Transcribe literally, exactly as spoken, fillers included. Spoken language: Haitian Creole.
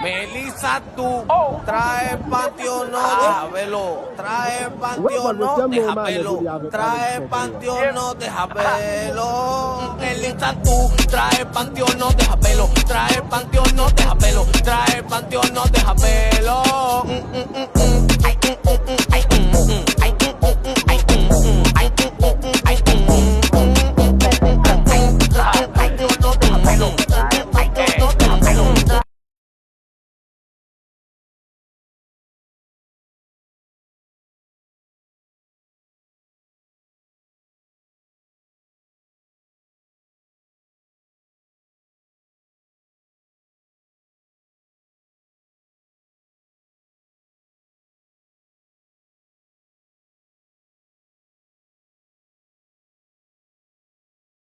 Melissa tú, trae panty o no, déjamelo. Trae panty o no, déjamelo. Trae panty o no, déjamelo. Melissa tú, trae panty o no, déjamelo. Trae panty o no, déjamelo. Trae panty o no, déjamelo. Mm, mm, mm, mm.